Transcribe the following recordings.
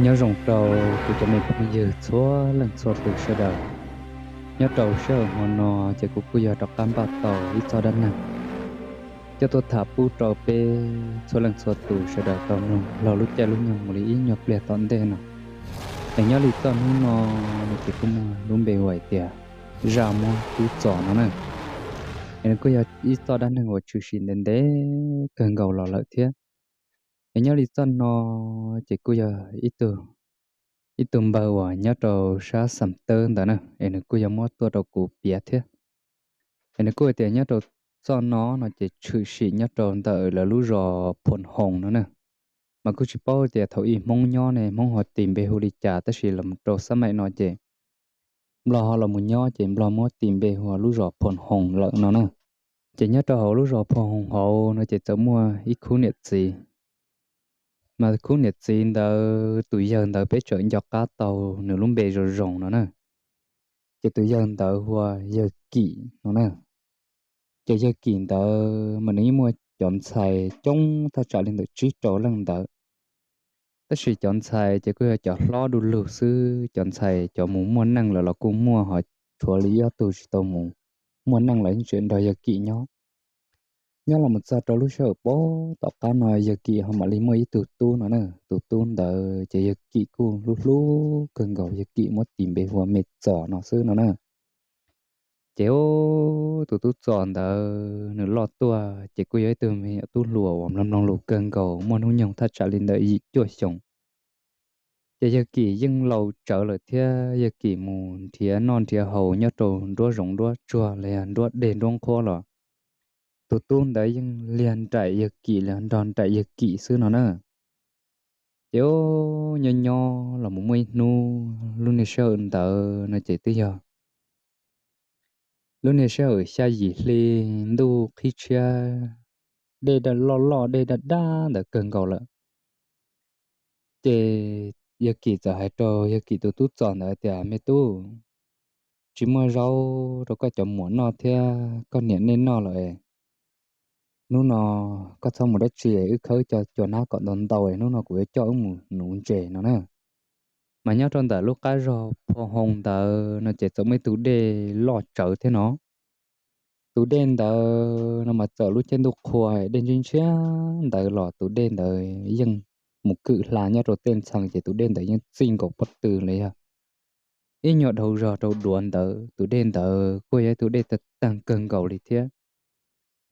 Nyob zoo rau kuv cov me phooj ywg txhua leej txhua tus sawv daws. Nyob rau sij hawm hmo no ces kuv kuj yog rov qab npaj tau ib txoj dab neeg coj tuaj tham pub rau peb txhua leej txhua tus sawv daws tau mloog laug lub caij lub nyoog mus li ib nyuag pliag tom ntej no. Es nyob li txoj hnub no no ces kuj muaj lub npe hu hais tias zaj muab tub txos no na. Es nws kuj yog ib txoj dab neeg uas tshwm sim ntev ntev kawg nkaus los lawm thiab. Es nyob li txoj no ces kuj yog ib tug npawg uas nyob rau sab Xam Tawb ntawd na, es nws kuj yog muab tuaj rau kuv piav thiab. Es nws kuj hais tias nyob rau txoj no no ces tshwm sim nyob rau ntawm lawv lub zos Phoo Hoos no na. Mas kuj tsis paub tias thaum ub Hmoob nyob ne Hmoob ho tis npe hu li cas, tab sis los rau xab maim no ces Nplog ho los mus nyob ces Nplog muab tis npe hu lub zos Phoo Hoos lawm no na. Ces nyob rau hauv lub zos Phoo Hoos hauv no ces txawm muaj ib khub niam txiv. Mas khub niam txiv ntawd tus yawg ntawd peb tseem nco qab tau nws lub npe zoo zoo no na. Ces tus yawg ntawd hu ua yawg Kim no na. Ces yawg Kim ntawd mas nws yeej muaj cov ntxhais coob thaj tsam li ntawm tsib rau leej ntawd. Tab sis cov ntxhais ces kuj yog cov hlob du lug xwb, cov ntxhais cov mus muaj neej lawm los kuj muaj, ho tshuav li ob tug tsis tau mus muaj neej los yeej tseem nrog yawg Kim nyob. Nyob los mus txog rau lub sij hawm puag tom qab no yawg Kim ho mam li muaj ib tug tub no na. Tus tub ntawd ces yawg Kim kuj hlub hlub kawg nkaus, yawg Kim muab tis npe hu ua Me Txos no xwb no na. Ces tus tub Txos ntawd nws loj tuaj ces kuj yog ib tug me nyuam tub hluas uas mloog mloog lus kawg nkaus, muaj hnub nyoog thaj tsam li ntawm yim cuaj xyoos. Ces yawg Kim yeej laus tsawv lawm thiab, yawg Kim mus nrhiav noj nrhiav haus nyob rau nruab zoov nruab tsuag los yog nruab dej nruab nqhuab los tus tub ntawd yeej liag nraim yawg Kim, liag nrog nraim yawg Kim xwb no na. Ces nyob nyob los mus muaj ib hnub lub niag sij hawm ntawd no ces twb yog lub niag sij hawm xya yim hli, ntuj qhib tshiab, dej loj loj dej daj daj ntawd kawg nkaus lawm. Ces yawg Kim txawm hais rau yawg Kim tus tub Txos ntawd tias, Me tub, tsis muaj zaub rau koj cov muam noj thiab koj niam nej noj lawm. Hnub no koj txhob mus dab tsi, wb khawb cov cua nab kom ntau ntau, hnub no kuv yuav coj wb mus nuv ntses no na. Mas nyob rau ntawm lub qab zos Phoo Hoos ntawd no ces txawm muaj ib tug dej loj tsawv thiab no. Tus dej ntawd no mas txawm lub caij ntuj qhua dej ntshiab ntshiab ntawd los tus dej ntawd yeej mus kwm hla nyob rau tej ntxhee, ces tus dej ntawd yeej txij nkaus pob tw los yog ib nyuag dhau zog rau duav ntawd. Tus dej ntawd kuj yog ib tug dej tag tag kawg nkaus li thiab.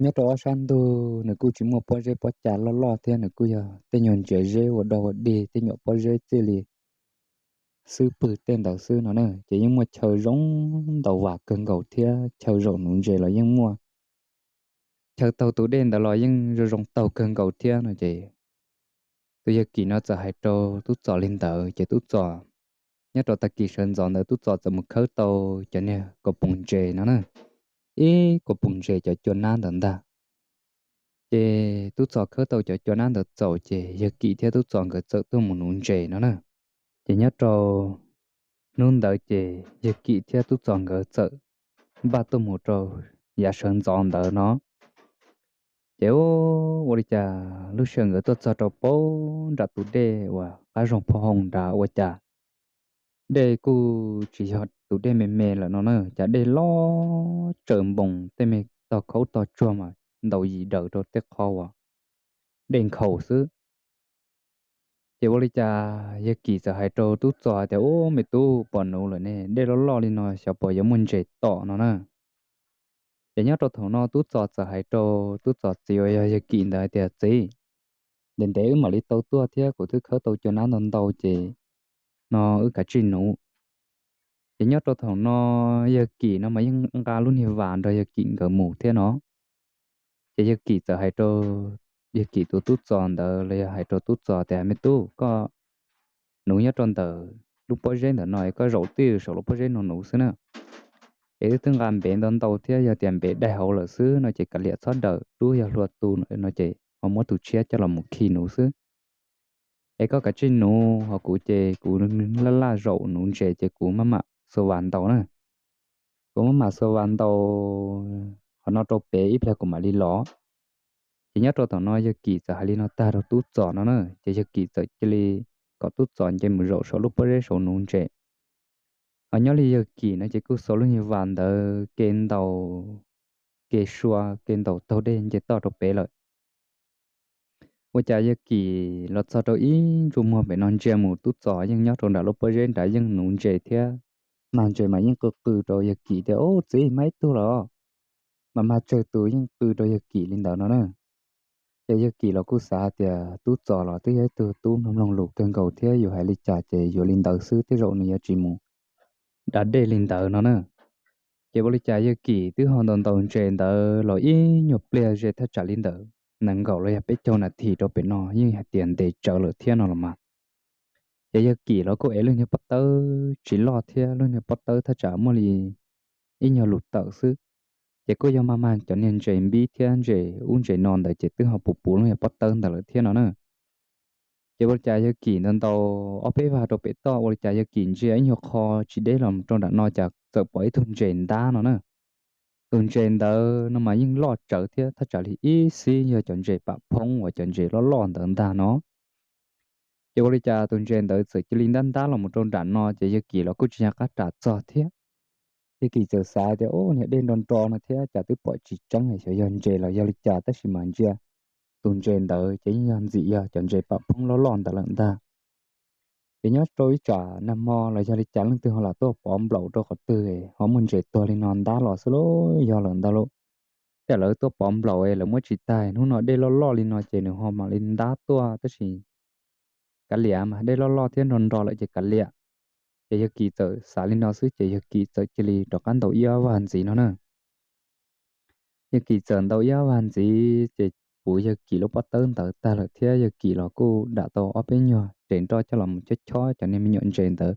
Nyob rau ob sab ntug nws kuj tsis muaj pob zeb pob ca loj loj thiab, nws kuj yog tej nyuag ntsiav zeb ua dog ua dig, tej nyuam pob zeb txij li xwb pwg tej ntawd xwb no na. Ces yeej muaj chaw zoo ntaus vas kawg nkaus thiab, chaw zaum nuv ntses los yeej muaj. Chaw taug tus dej ntawd los yeej zoo zoo taug kawg nkaus thiab no ces tus yawg Kim no txawm hais rau tub Txos li ntawd ces tub Txos, nyob rau tag kis sawv ntxov ntawd tub Txos txawm mus khawb tau cov niag kaus poom ntses no na, ib kaus poom ntses cov cua nab ntawd ntag. Ces tub Txos khawb tau cov cua nab ntawd txaus ces yawg Kim thiab tub Txos nkawd txawm tuaj mus nuv ntses no na. Ces nyob rau hnub ntawd ces yawg Kim thiab tub Txos nkawd txawm npaj tuaj mus rau yav sawv ntxov ntawd no. Ces ua li cas lub sij hawm nkawd tuaj txog rau puag nram tus dej uas qab zog Phoo Hoos nrad ua cas dej kuj tsis yog tus dej me me lawm no na, cas dej loj tsaws npoos tej me tog khaub tog tsuag mas ntaus yim daws rau tej qhov uas dej nkhaus xwb. Ces ua li cas yawg Kim txawm hais rau tub Txos tias, Ub, me tub, pom nuv lawm ne, dej loj loj li no xyov puas yuav muaj ntses tom no na. Ces nyob rau thaum no tub Txos txawm hais rau tub Txos txiv uas yog yawg Kim ntawd hais tias, Txiv, ntev ntev wb mam li tau tuaj thiab, kuv twb khawb tau cua nab ntau ntau ces no wb kav tsij nuv. Ces nyob rau thaum no yawg Kim no mas yeej nqa lub niag vas nrog yawg Kim nkawd mus thiab no. Ces yawg Kim txawm hais rau yawg Kim tus tub Txos ntawd los yog hais rau tub Txos tias, Me tub, koj nuv nyob rau ntawm lub pob zeb ntawm no es koj zaum twj ywm saum lub pob zeb no nuv xwb na. Es wb twb nqa npev ntau ntau thiab, yog tias npev daig hauv lawm xwb no ces kav liam txhob daws, rub yog hlua tu no ces ho muab tus tshiab coj los mus khi nuv xwb. Es koj kav tsij nuv, ho kuv ces kuv laj laj zaum nuv ntses ces kuv maj mam xuas vas ntaus na. Kuv maj mam xuas vas ntaus, qhov no rau pem ib pliag kuv mam li los. Ces nyob rau thaum no yawg Kim txawm hais li no tag rau Tub Txos no na, ces yawg Kim txawm cia li kom Tub Txos nce mus zaum saum lub pob zeb saud nuv ntses. Ho nyob li yawg Kim no ces kuj xuas lub nyuag vas ntawd ke ntaus, ke sua ke ntaus taug dej nce toj rau pem lawm. Ua cas yawg Kim los txog rau ib ntsug muag pem no ntsia mus Tub Txos yeej nyob rau nram lub pob zeb nrad yeej nuv ntses thiab, mag ntses mas yeej qw qw rau yawg Kim tias, Ub, txiv, mag ib tug los. Mas mag tsawg tus yeej qw rau yawg Kim li ntawd no na. Ces yawg Kim los kuj xav tias Tub Txos los twb yog ib tug tub mloog mloog lus kawg nkaus thiab, yus hais li cas ces yuav li ntawd xwb, tej zaum nws yuav tsis mus da dej li ntawd no na. Ces ua li cas yawg Kim twb ho ntaus ntaus ntses ntawd los ib nyuag pliag ze thaj tsam li ntawd nees nkaum los yog peb caug nas this rau pem no yeej hais tias ntev tsawv lawm thiab no los mas. Ces yawg Kim los kuj ev lub nyuag pob tawb tsis loj thiab, lub nyuag pob tawb thaj tsam muaj li ib nyuag lus tawm xwb. Ces kuj yog mag mag cov niag ntses npib thiab ntses ub ntses no ntawd ces twb ho puv puv lub nyuag pob tawb ntawd lawm thiab no na. Ces ua li cas yawg Kim ntaus ntaus ob peb vag rau pem toj, ua li cas yawg Kim ntsia ib nyuag qho tsis deb los rau nram no cas txawm pom ib tug ntses ntab no na. Tus ntses ntawd no mas yeej loj tsawv thiab, thaj tsam li ib xib yog cov ntses pam phoob uas cov ntses loj loj ntawd ntag no. Ces ua li cas tus ntses ntawd txawm cia li ntab ntab los mus rau nram no, ces yawg Kim los kuj tsis nco qab ram txog thiab. Yawg Kim txawm xav tias, Ub, niag dej nro nro no thiab cas twb pom tsis tseeb, xyov yog ntses los yog li cas, tab sis mas ntsia tus ntses ntawd ces yeej yog ntxim yog cov ntses pam phoob loj loj ntawd lawm ntag. Ces nyob rau ib tsam nag hmo los yog li cas leej twg ho lam tuaj pov nplaum rau qhov twg ho muaj ntses tuag li no ntab los xwb lauj, yog lawm ntag lauj. Tej lawv tuaj pov nplaum lawv muab tsis tag, hnub no dej loj loj li no ces nws ho mam li ntab tuaj, tab sis kav liam mas, dej loj loj thiab nro nro lawm ces kav liam. Ces yawg Kim txawm xav li no xwb ces yawg Kim txawm cia li rov qab ntaus ib ob vag ntxiv no na. Yawg Kim txawm ntaus ib ob vag ntxiv ces puv yawg Kim lub pob tawb ntawd tag lawm thiab yawg Kim los kuj dam tau ob peb nyuag res nroj coj los mus chob chob cov niag me nyuam ntses ntawd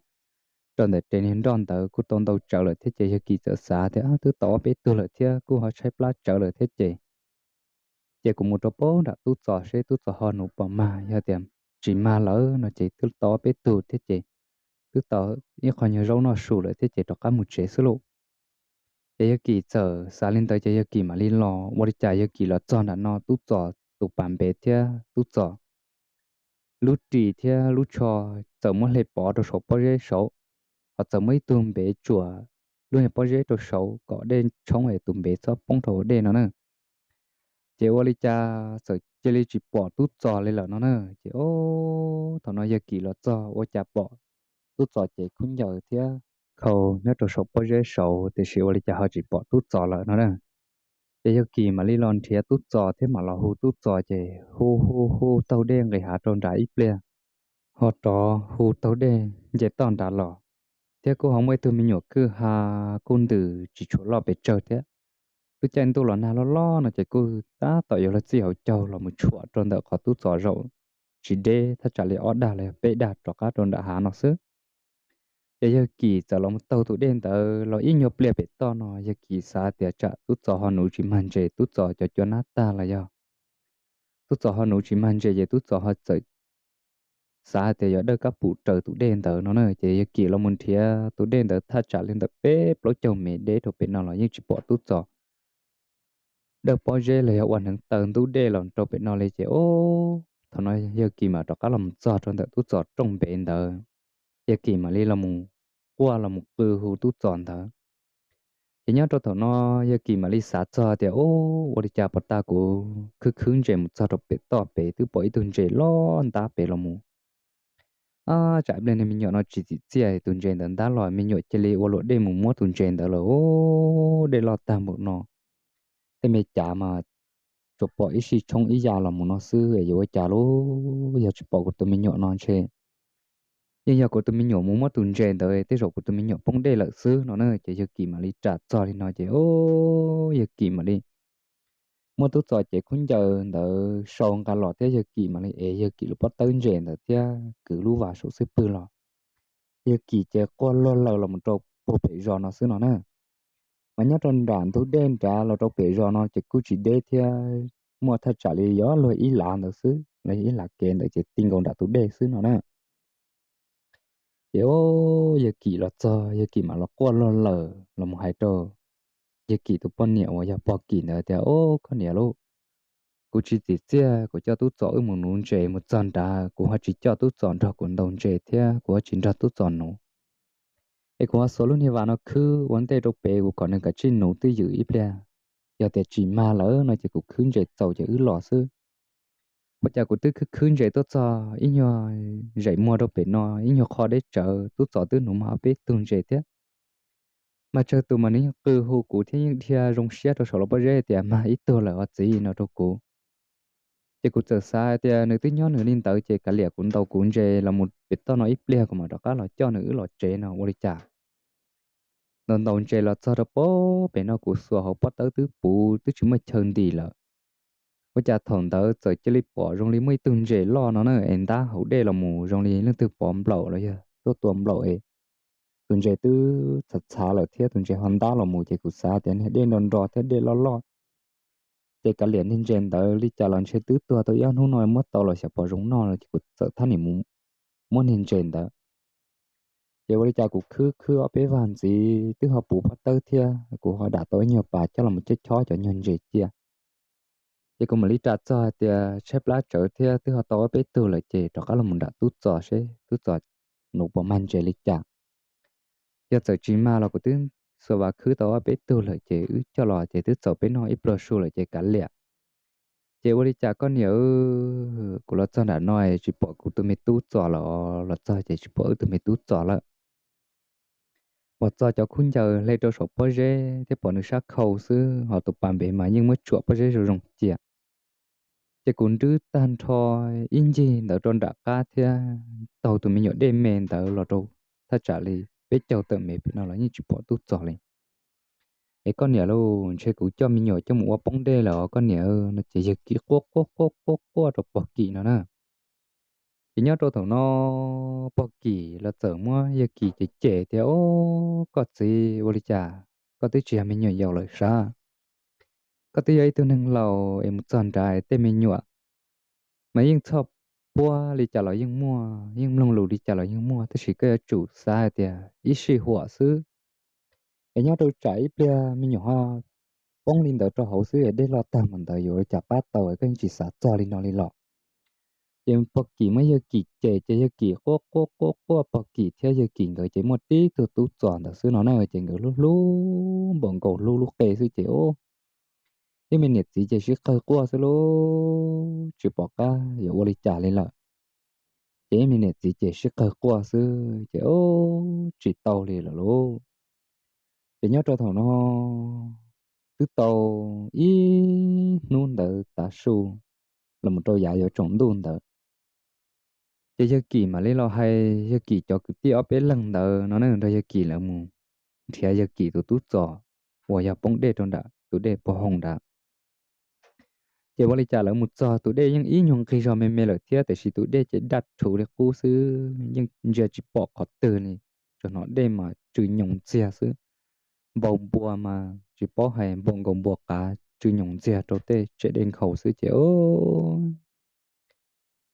rau ntawm res niag nroj ntawd, kuj tau ntau tsawv lawm thiab ces yawg Kim txawm xav tias, Twb tau ob peb tug lawm thiab kuj ho tshaib plab tsawv lawm thiab ces, ces kuv mus rau pem nram Tub Txos seb Tub Txos ho nuv puas mag, yog tias tsis mag lawm no ces twb tau ob peb tug thiab ces twb tau ib qho nyuag zaub noj su lawm thiab ces rov qab mus tsev xwb lauj. Ces yawg Kim txawm xav li ntawd ces yawg Kim mam li los, ua li cas yawg Kim los txog nram no Tub Txos tus pas npe thiab Tub Txos lub ris thiab lub tsho txawm muab hle pov rau saum pob zeb saud, ho txawm muaj ib tug npev tsuam lub niag pob zeb rau saud kom dej tshoob es tus npev txhob poob rau hauv dej no na. Ces ua li cas txawm cia li tsis pom Tub Txos li lawm no na. Ces thaum no yawg Kim los txog ua cas pom Tub Txos ces khaub ncaws thiab khau nyob rau saum pob zeb saud, tiam sis ua li cas ho tsis pom Tub Txos lawm no na. Ces yawg Kim mam li los nrhiav Tub Txos thiab mam los hu Tub Txos ces hu hu hu taug dej nqis hav rau nrad ib pliag, ho rov hu taug dej nce toj nrad los, thiab kuj ho muaj ib tug me nyuam kwj ha kuj ntws tsis tshua loj pes tsawg thiab. Lub caij ntuj los nag loj loj no ces kuj tab tom yuav luag txij hauv caug los mus tshuam rau ntawm qhov Tub Txos zaum tsis deb thaj tsam li ob dag los yog peb dag rov qab rau nram hav no xwb. Ces yawg Kim txawm los mus taug tus dej ntawd los ib nyuag pliag pem toj no, yawg Kim xav tias tsam Tub Txos ho nuv tsis mag ntses, Tub Txos cov cua nab tag los yog Tub Txos ho nuv tsis mag ntses ces Tub Txos ho txawm xav hais tias yuav dawj kab pum raws tus dej ntawd no na. Ces yawg Kim los mus nrhiav tus dej ntawd thaj tsam li ntawm peb plaub caug mev deb rau pem no los yeej tsis pom Tub Txos dawj pob zeb los yog ua hneev taw ntub dej los rau pem no li ces, o, thaum no yawg Kim mam rov qab los mus txog rau ntawm Tub Txos rooj npev ntawd. Yawg Kim mam li los mus quaj los mus qw hu Tub Txos ntawd. Ces nyob rau thaum no yawg Kim mam li xav txog tias, o, ua li cas puas tas kuv khwb khwb ntses mus txog rau pem toj pem twb pom ib tug ntses loj ntab pem los mus. Ab, tsam ib pliag niag me nyuam no tsis txim txiaj, tus ntses ntawd ntab los me nyuam cia li ua luam dej mus muab tus ntses ntawd lawm, o, dej loj tag npaum no. Tej me cav mas tsuas pom ib sij tshoob ib ya los mus no xwb es yuav ua cas lauj, yog tsis pom kuv tus me nyuam no ntshe yeej yog kuv tus me nyuam mus muab tus ntses ntawd, tej zaum kuv tus me nyuam poob dej lawm xwb no na. Ces yawg Kim mam li ram txog li no ces, o, yawg Kim mam li muab Tub Txos cev khaub ncaws ntawd sau nqa los thiab yawg Kim mam li ev yawg Kim lub pob tawb ntses ntawd thiab kwv lub vas saum xwb pwg los. Yawg Kim ces quaj luag laws los mus rau puag pem zos no xwb no na. Mas nyob rau nram ntug dej nrad los rau pem zos no ces kuj tsis deb thiab, muaj thaj tsam li yuav luag ib lav ntawd xwb. los yog ib lam kev ntawd ces ti nkaus nram tus dej xwb no na. Ces o, yawg Kim los txog, yawg Kim mam los quaj log lawm los mus hais rau yawg Kim tus poj niam uas yog pog Kim ntawd tias, O, koj niam lauj, kuv tsis txim txiaj, kuv coj Tub Txos wb mus nuv ntses, mus txog nrad kuv ho tsis coj Tub Txos nrog kuv ntaus ntses thiab kuv ho tsis nrog Tub Txos nuv, es kuv ho xuas lub niag vas no khwb ua ntej rau pem, kuv kom nws kav tsij nuv twj ywm ib pliag. Yog tias tsis mag lawm no ces kuv khwb ntses txaus ces wb los xwb. Ua cas kuv twb khwb khwb ntses tuaj txog ib nyuag zaim muag rau pem no, ib nyuag qho deb tsawv, Tub Txos twb nuv mas ob peb tug ntses thiab. Mas tsawg tus mas nws yeej qw hu kuv thiab yeej dhia zoo siab rau saum lub pob zeb tias, Mag ib tug lawm os txiv, no rau kuv. Ces kuv txawm xav tias nws twb nyob nws li ntawd ces kav liam kuv ntaus kuv ntses los mus pem toj no ib pliag kuv mam rov qab los coj nws wb los tsev no ua li cas. Ntaus ntaus ntses los txog rau pem no kuv xuas hauv pob tawb twb puv twb tsis muaj chaw ntim lawm. Ua cas thaum ntawd txawm cia li pom zoo li muaj ib tug ntses loj no na, es ntab hauv dej los mus zoo li leej twg pov nplaum los yog tuaj tua nplaum es tus ntses twb txhav txhav lawm thiab tus ntses ho ntab los mus ces kuv xav tias niag dej nro nro thiab dej loj loj, ces kav liam niag ntses ntawd li cas los ntshe twb tuag tau ib ob hnub no muab tau los xyov pom zoo noj no ces kuv txawm thab niam mus muab niag ntses ntawd. Ces ua li cas kuv khwb khwb ob peb vag ntxiv twb ho puv pob tawb thiab kuv ho dam tau ib nyuag pas coj los chob chob cov nyuag ntses cia. Ces kuv mam li ras txog hais tias tshaib plab tsawv thiab twb ho tau ob peb tug lawm ces rov qab los mus nram Tub Txos seb Tub Txos nuv puas mag ntses li cas. Yog txawm tsis mag los kuv twb xuas vas khwb tau ob peb tug lawm ces wb coj los ces twb txaus peb noj ib pluag su lawm ces kav liam. Ces ua li cas koj niam, kuv los txog nram no tsis pom kuv tus me Tub Txos lawm, los txog ces tsis pom wb tus me Tub Txos lawm. Pom txog cov khaub ncaws hle rau saum pob zeb thiab pom nws sab khau xwb, ho tus pas npem mas yeej muab tsuam pob zeb zoo zoo cia. Ces kuv nrwb tag nrho ib ncig ntawd rau nram qab thiab taug tus me nyuam dej me ntawd los rau thaj tsam li peb caug tawm mev pem no los yeej tsis pom Tub Txos li. Es koj niam lauj, ntshe kuv coj me nyuam coj mus ua poob dej lawm os koj niam, no ces yawg Kim quaj quaj quaj quaj quaj rau pog Kim no na. Ces nyob rau thaum no pog Kim los txawm muab yawg Kim cem cem tias, O, koj txiv, ua li cas koj twb tsis yog me nyuam yaus lawm sav? Koj twb yog ib tug neeg laus es mus txog nrad tej me nyuam mas yeej txhoj puab li cas los yeej muaj, yeej mloog lus li cas los yeej muaj, tab sis koj yuav tsum xav hais tias ib sij huam xwb es nyob rau tsam ib pliag me nyuam ho poob li ntawd rau hauv xwb es dej loj tag mus ntawd yuav ua li cas pab tau, koj yeej tsis xav txog li no li los. Ces pog Kim muab yawg Kim cem ces yawg Kim quaj quaj quaj quaj pog Kim thiab yawg Kim nkawd ces muaj tib tug Tub Txos ntawd xwb no na, ces nkawd hlub hlub npaum nkaus hlub lub qe xwb ces ib me niam txiv ces sib qawg quaj xwb lauj, tsis pom qab yuav ua li cas li lawm. Ces ib me niam txiv ces sib qawg quaj xwb ces tsis tau li lawm lauj. Ces nyob rau thaum no twb tau ib hnub ntawd tav su los mus rau yav yuav tsaus ntuj ntawd, ces yawg Kim mam li los hais yawg Kim cov kwv tij ob peb leeg ntawd no na nrog yawg Kim lawv mus nrhiav yawg Kim tus Tub Txos uas yog poob dej rau nram tus dej pog hoo nrad. Ces ua li cas lawv mus txog tus dej yeej ib nyuag nqig zog me me lawm thiab tiam sis tus dej ces daj rhuv li qub xwb, yeej ntsia tsis pom qhov twg li. Tsuas hnov dej mas tsw nyoos ntxiag xwb. Npau npua mas tsis paub hais, npau nkaus npua qav tsw nyoos ntxiag rau tej tsev dej nkhaus xwb ces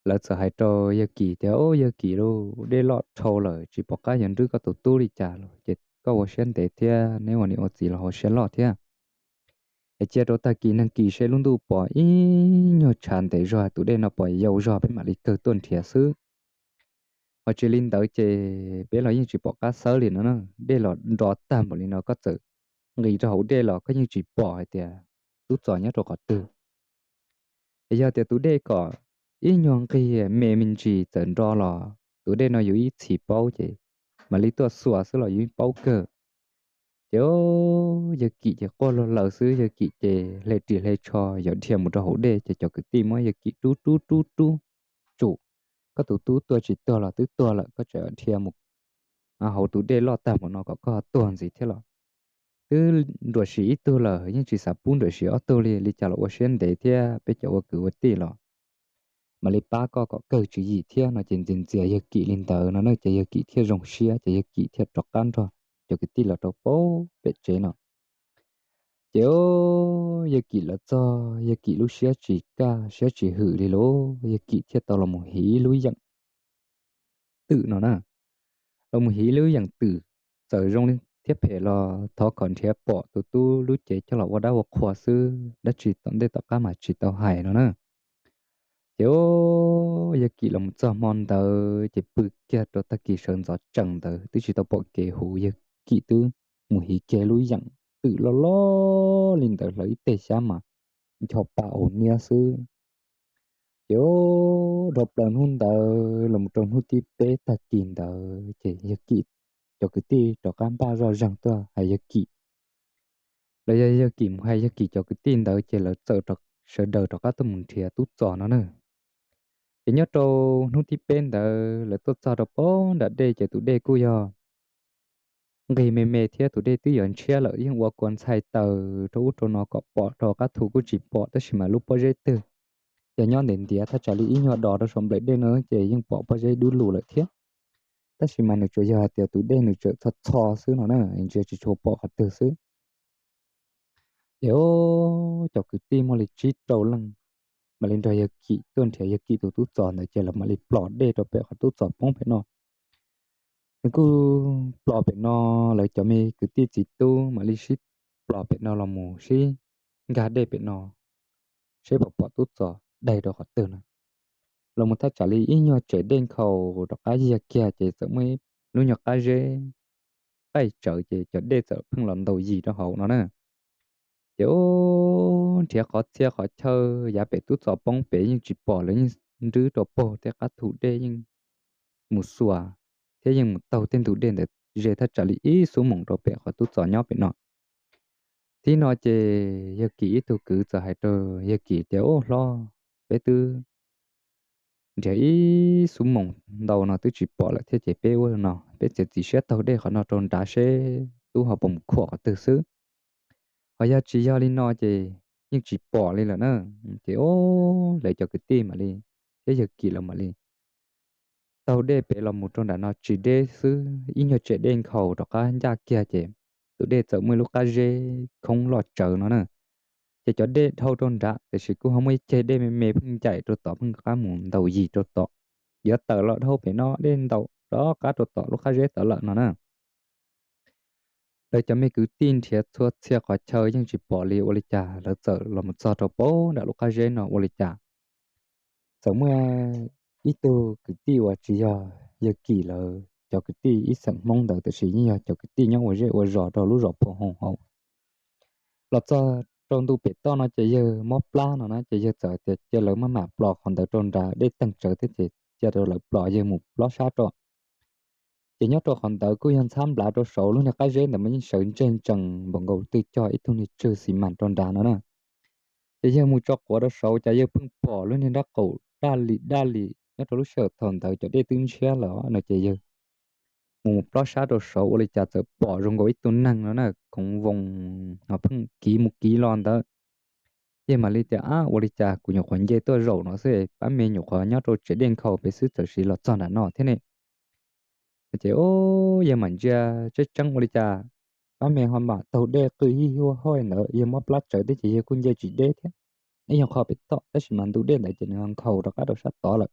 lawv txawm hais rau yawg Kim tias, O, yawg Kim lauj, dej loj dhau lawm tsis pom qab yuav nrwb koj tus tub li cas los ces koj ua siab ntev thiab neb ua niam ua txiv los ua siab loj thiab. Es cia rau tag kis neeg kis seb lub ntuj pos ib nyuag tshav ntev zog tus dej no pos yau zog peb mam li kawg tuaj nrhiav xwb. Ho tsis li ntawd ces peb los yeej tsis pom qab xawb li no na. Dej los nro tag npaum li no koj txawm nqis rau hauv dej los koj yeej tsis pom hais tias Tub Txos nyob rau qhov twg. Es yog tias tus dej kom ib nyuag nqig me me ntsis txawm nro los tus dej no yuav ib txhis paub ces mam li tuaj xuas xwb los yuav paub kawg. Ces yawg Kim ces quaj luag laws xwb, yawg Kim ces hle ris hle tsho yuav dhia mus rau hauv dej ces cov kwv tij muab yawg Kim rub rub rub rub, Tsum, koj tus tub tuag tsis tuag los twb tuag lawm, koj tseem dhia mus hauv tus dej loj tag npaum no kom koj tuag ntxiv thiab los? Twb nruam sim ib tug lawm yeej tsis xav pub nruam sim ob tug li, li cas los ua siab ntev thiab peb cov ua kwv ua tij los mam li pab koj kom kawg tswv yim thiab no ces ntxias ntxias yawg Kim li ntawd no na ces yawg Kim thiaj zoo siab ces yawg Kim thiaj rov qab nrog cov kwv tij los rau pem tsev no. Ces yawg Kim los txog, yawg Kim lub siab tsis kaj siab tsis hwm li lauj, yawg Kim thiaj tau los mus hiv lub yeem twm no na. Los mus hiv lub yeem twm, txawm zoo li thiab phem los thov kom nrhiav pom tus tub lub cev coj los ua dab ua qhua xwb, dab tsi tom ntej tom qab mas tsis tau hais no na. Ces yawg Kim los mus txog hmo ntawd ces pw kiag rau tag kis sawv ntxov tsees ntawd twb tsis tau pom kev huv, yawg Kim twb mus hiv kiag lub yeem twm loj loj li ntawd hlawv ib teg xyab mas ncho pa ua niab xwb. Ces dhau plaws hnub ntawd los mus rau hnub thib peb tag kis ntawd ces yawg Kim cov kwv tij rov qab npaj zoj zeeg tuaj hais yawg Kim. Los yog yawg Kim mus hais yawg Kim cov kwv tij ntawd ces lawv txawm sawv daws rov qab tuaj mus nrhiav Tub Txos no na. Ces nyob rau hnub thib peb ntawd lawv tuaj txog rau pem nram dej ces tus dej kuj yog nqig me me thiab tus dej twb yuav ntshiab lawm, yeej ua kua ntxhai taws rau ub rau no kom pom rau qab thu kuj tsis pom, tab sis mas lub pob zeb twg yog nyob ntev ntiav thaj tsam li ib nyuag dos rau saum nplaim dej no ces yeej pom pob zeb dub lug lawm thiab. Tab sis mas nws tsuas yog hais tias tus dej nws tseem txho txho xwb no na, ntsia tsis tshua pom qhov twg xwb. Ces cov kwv tij muaj li tsib rau leej mam li nrog yawg Kim tuaj nrhiav yawg Kim tus Tub Txos ntawd ces lawv mam li plos dej rau pem qhov Tub Txos poob pem no. Nws kuj plos pem no, lawv cov me kwv tij txiv tub mam li sib plos pem no los mus sib nkag dej pem no, seb puas pom Tub Txos daig rau qhov twg no. Los mus thaj tsam li ib nyuag tsem dej nkhaus rov qab yiag kiag ces txawm muaj ib lub nyuag qab zeb qaij tsawv ces cov dej txawm pheej los ntaus yim rau hauv no na. Ces nrhiav qhov txhia qhov chaw yav pem Tub Txos poob pem yeej tsis pom, lawv yeej nrwb rau puag tej qab thu dej yeej mus xuas thiab yeej mus taug tej ntug dej ntawd ze thaj tsam li ib xuab moos rau pem qhov Tub Txos nyob pem no. Tib no ces yawg Kim ib tug kwv txawm hais rau yawg Kim tias, Ub hlob, peb twb nrhiav ib xuab moos ntau no twb tsis pom lawm thiab ces peb ua no peb txiav txim siab taug dej qhov no rau nrad seb tub ho puas mus khuam qhov twg xwb. Ho yog tsis yog li no ces yeej tsis pom li lawm na. Ces lawv cov kwv tij mam li thiab yawg Kim lawv mam li taug dej pem los mus rau nram no tsis deb xwb, ib nyuag tsem dej nkhaus rov qab ncaj kiag ces tus dej txawm muaj ib lub qab zeb khoob loj tsawv no na. Ces cov dej dhau rau nrad tiam sis kuj ho muaj ib ceg dej me me pheej ncaim rau tom pheej qab mus ntaus yim rau tom. Yuav tawm los dhau pem no dej ntaus rov qab rau tom lub qab zeb tod lawm no na. Lawv cov me kwv tij nrhiav txhua txhia qhov chaw yeej tsis pom li, ua li cas lawv txawm los mus txog rau pem nram lub qab zeb no ua li cas txawm muaj ib tug kwv tij uas tsis yog yawg Kim lawv cov kwv tij ib xeem Hmoob ntawd tiam sis yeej yog cov kwv tij nyob ua zej ua zos rau lub zos Phoo Hoos hauv los txog rau ntu pem toj no ces yawg mob plab no na, ces yawg txawm tias cia lawv maj mam plos qhov ntawd rau nrad, dej teeg tsawv thiab ces cia rau lawv plos, yawg mus plob sab rau. Ces nyob rau qhov ntawd kuj yog ntxhab nplav rau saud, lub niag qab zeb ntawd mas yeej sawv ntseg ntsees npaum nkaus twg cog ib tug niag tswg xis mas rau nrad no na. Ces yawg mus tso quav rau saud cas yawg pheej pom lub niag nrab qaum daj li daj li, nyob rau lub sij hawm thaum ntawd cov dej twb ntshiab lawm no ces yawg mus mus plob sab rau saud ua li cas txawm pom zoo nkaus ib tug neeg no na, khoov voos no pheej kiv mus kiv los ntawd. Yawg mam li tias, Ab, ua li cas kuv nyuam qhuav nce tuaj zaum no xwb, pab me nyuam qhuav nyob rau tsev dej nkhaus pem xwb txawm siv los txog nram no thiab ne? Ces yawg mam ntsia tseeb tseeb ua li cas pab me ho mam taug dej qw hib huaj hoj ntawd, yawg mob plab tsawv thiab ces yawg kuj nce tsis deb thiab. Ib nyuag qho pem toj tab sis mas ntu dej ntawd ces nws ho nkhaus rov qab rau sab tod lawm.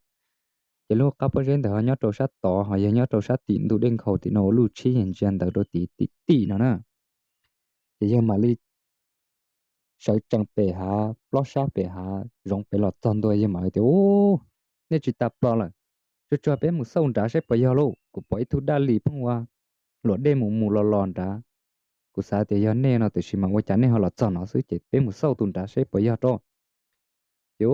Ces lub qab pob zeb ntawd ho nyob rau sab tod, ho yawg nyob rau sab tim ntu dej nkhaus tim no ua luj tshib, yawg ntsia ntawd rau tim tim tim no na. Ces yawg mam li sawv tsees pem hav, plob sab pem hav zoov pem los txog ntua, yawg mam li tias, Ub, nej tsis tas plos lawm, tsuag tsuag peb mus xauj nrad saib puas yog lauj. Kuv pom ib tug daj li pheej ua luam dej mus mus los los nrad. Kuv xav tias yog nej no tiam sis mas ua cas nej ho los txog no xwb, ces peb mus xauj tus nrad saib puas yog rau. Ces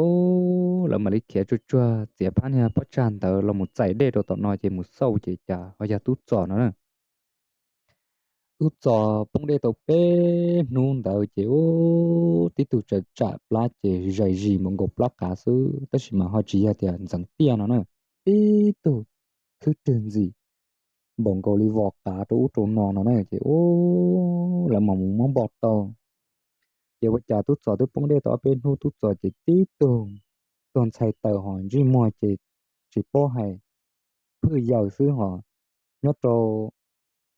lawv mam li khiav tsuag tsuag txiav phab niag pob tsag ntawd los mus txais dej rau tom no ces mus xauj ces cas ho yog Tub Txos no na. Tub Txos poob dej tau peb hnub ntawd ces ub, tib tug tsawv tsam plab ces zais zis npaum nkaus plab qav xwb, tab sis mas ho tsis yog tias ntxeev tiaj no na, tib tug khwb rwg ntxim npaum nkaus li vos qav rau ub rau no no na. Ces ub, lawv mam mus muab npog tau. Ces ua cas Tub Txos twb poob dej tau ob peb hnub, Tub Txos ces tib tug tuag ntxhais taws ho ntsej muag ces tsis paub hais, phwj yaws xwb ho nyob rau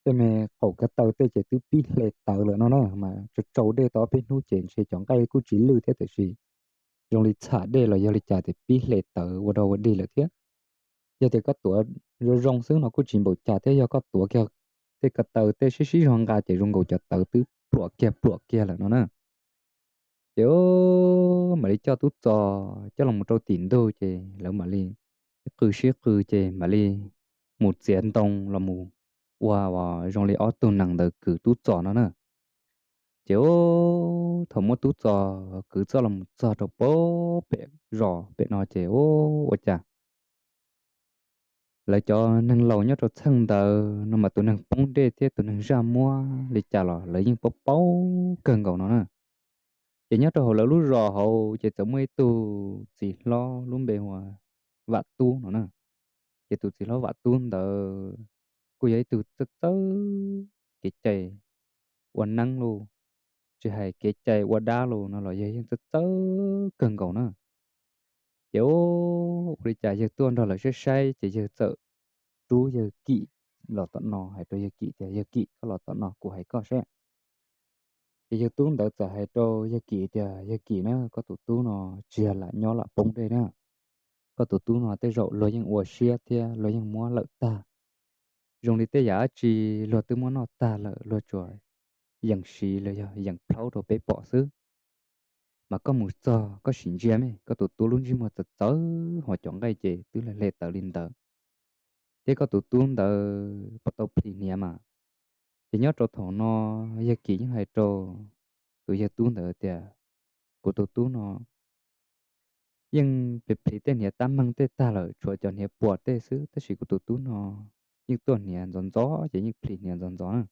tej me qaum ko taw tej ces twb pib hle tawv lawm no na, mas tsau tsau dej tau ob peb hnub ces ntshe cov nqaij kuj tsis lwj thiab tiam sis zoo li txham dej los yog li cas ces pib hle tawv ua dog ua dig lawm thiab. Yog tias koj tuav zoo zoo xwb no kuj tsis npaum cas thiab, yog koj tuav kiag tej ko taw tej sib sib zog nqa ces zoo nkaus cov tawv twb pluam kiag pluam kiag lawm no na. Ces mam li coj Tub Txos coj los rau tim ntug ces lawv mam li sib qw sib qw ces mam li mus txiav ntoo los mus ua zoo li ob tug nees ntawd kwv Tub Txos no na. Ces thaum muab Tub Txos kwv txoj los mus txog rau pem zos pem no ces ua cas lawv cov neeg laus nyob rau txheej ntawd no mas tus neeg poob dej thiab tus neeg zaj muab li cas los lawv yeej paub paub kawg nkaus no na. Ces nyob rau hauv lawv lub zos hauv ces txawm muaj ib tug txiv hlob lub npe hu ua Vam Tub no na. Ces tus txiv hlob Vam Tub ntawd kuj yog ib tug txawj txawj kev cai ua neeb los, tsis hais kev cai ua dab los no los yawg yeej txawj txawj kawg nkaus na. Ces ua li cas yawg tuaj nrog lawv saib saib ces yawg txawm rub yawg Kim los tom no, hais rau yawg Kim tias, Yawg Kim, koj los tom no kuv hais koj seb. Ces yawg Tub ntawd txawm hais rau yawg Kim tias, Yawg Kim na, koj tus tub no tsis yog lam nyob lam poob dej na. Koj tus tub no tej zaum luag yeej ua siab thiab luag yeej muab lawm tag. Zoo li tej yam dab tsi luag twb muab noj tag lawm, luag tsuas yees siv los yog yees plhaub rau peb pom xwb. Mas koj mus txog koj sim ntsia me, koj tus tub lub ntsej muag txawv txawv ho cov nqaij ces twb hle tawv li ntawd, thiab koj tus tub ntawd puas tau plhis hniav mas. Ces nyob rau thaum no yawg Kim yeej hais rau tus yawg Tub ntawd tias, Kuv tus tub no yeej plhis plhis tej hniav tab meeg tej tag lawm, tshuav cov hniav puas tej xwb, tab sis kuv tus tub no yeej tuaj hniav ntxov ntxov ces yeej plhis hniav ntxov ntxov na.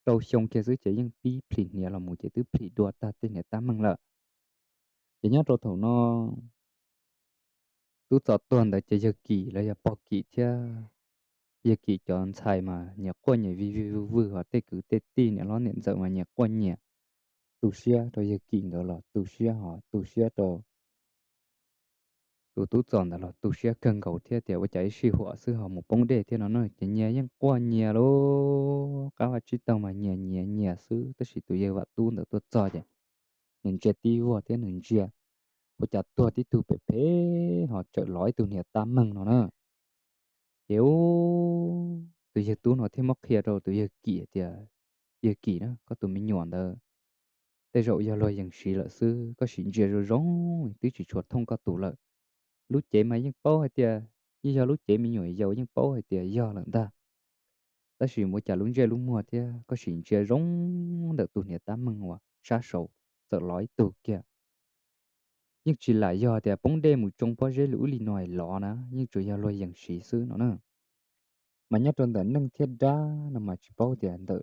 Rau xyoo kiag xwb ces yeej pib plhis hniav los mus ces twb plhis dua tag tej hniav tab meeg lawm. Ces nyob rau thaum no Tub Txos tuag ntawd ces yawg Kim los yog pog Kim thiab yawg Kim cov ntxhais mas nyias quaj nyias vij vij vwj vwj, ho tej kwv tej tij niam hlob niam ntxawm mas nyias quaj nyias tu siab rau yawg Kim ntawd los tu siab, ho tu siab rau tus Tub Txos ntawd los tu siab kawg nkaus thiab tias ua cas ib sij huam xwb ho mus poob dej thiab no na. Ces nyias yeej quaj nyias lub qab vaj tsib taug mas nyias nyias nyias xwb, tab sis tus yawg Vam Tub ntawd tuaj txog ces nws ntsia tib vuag thiab nws ntsia ua cas tuag tib tug phem phem ho tseem lov ib tug hniav tab meeg no na. Ces tus yawg Tub no thiaj muab qhia rau tus yawg Kim tias, Yawg Kim na, koj tus me nyuam ntawd tej zaum yog luag yees siv lawm xwb, koj sim ntsia zoo zoo, twb tsis tshua thooj koj tus lawm. Lub cev mas yeej paub hais tias, yeej yog lub cev me nyuam yaus yeej paub hais tias yog lawm ntag. Tab sis ua cas lub ntsej lub muag thiab, koj sim ntsia zoo ntawm tus hniav tab meeg uas sab saud txawm lov ib tug kiag. Yeej tsis lam yog tias poob dej mus tsoo pob zeb li ub li no es lov na, yeej tsuas yog luag yees siv xwb no na. Mas nyob rau ntawm neeg thiab dab no mas tsis paub tias ntawm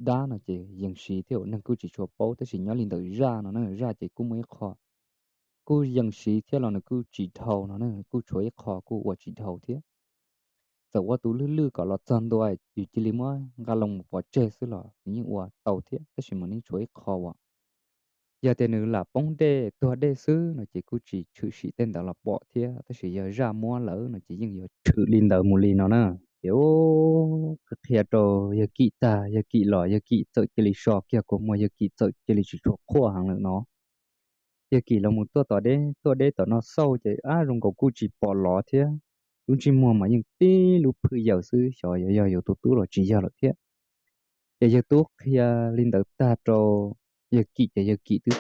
dab no ces yees siv thiab, neeg kuj tsis tshua paub, tab sis nyob li ntawm zaj no na, zaj ces kuj muaj ib qho kuj yees siv thiab los nws kuj tsis dhau no na, kuj tshuav ib qho kuj ua tsis dhau thiab. Txawm ua tus lwj lwj kom los txog ntua yus cia li muab nqa loo mus pov tseg xwb los nws yeej ua tau thiab, tab sis mas nws tshuav ib qho uas yog tias nws lam poob dej tuag dej xwb no ces kuj tsis tshwm sim tej ntawd los pom thiab, tab sis yog zaj muab lawm no ces yeej yuav tshwm li ntawd mus li no na. Ces qhia qhia rau yawg Kim tag, yawg Kim los yawg Kim txawm cia li so kiag kua muag, yawg Kim txawm cia li tsis tshua quaj heev lawm no. Yawg Kim los mus tuaj tom deb, tuaj deb tom no xauj ces ab zoo nkaus kuj tsis pom lov thiab, lub ntsej muag mas yeej tib lub phwj yaws xwb, xyov yog yog yus tus tub los tsis yog lawm thiab. Ces yawg tub qhia li ntawd tag rau yawg Kim ces yawg Kim twb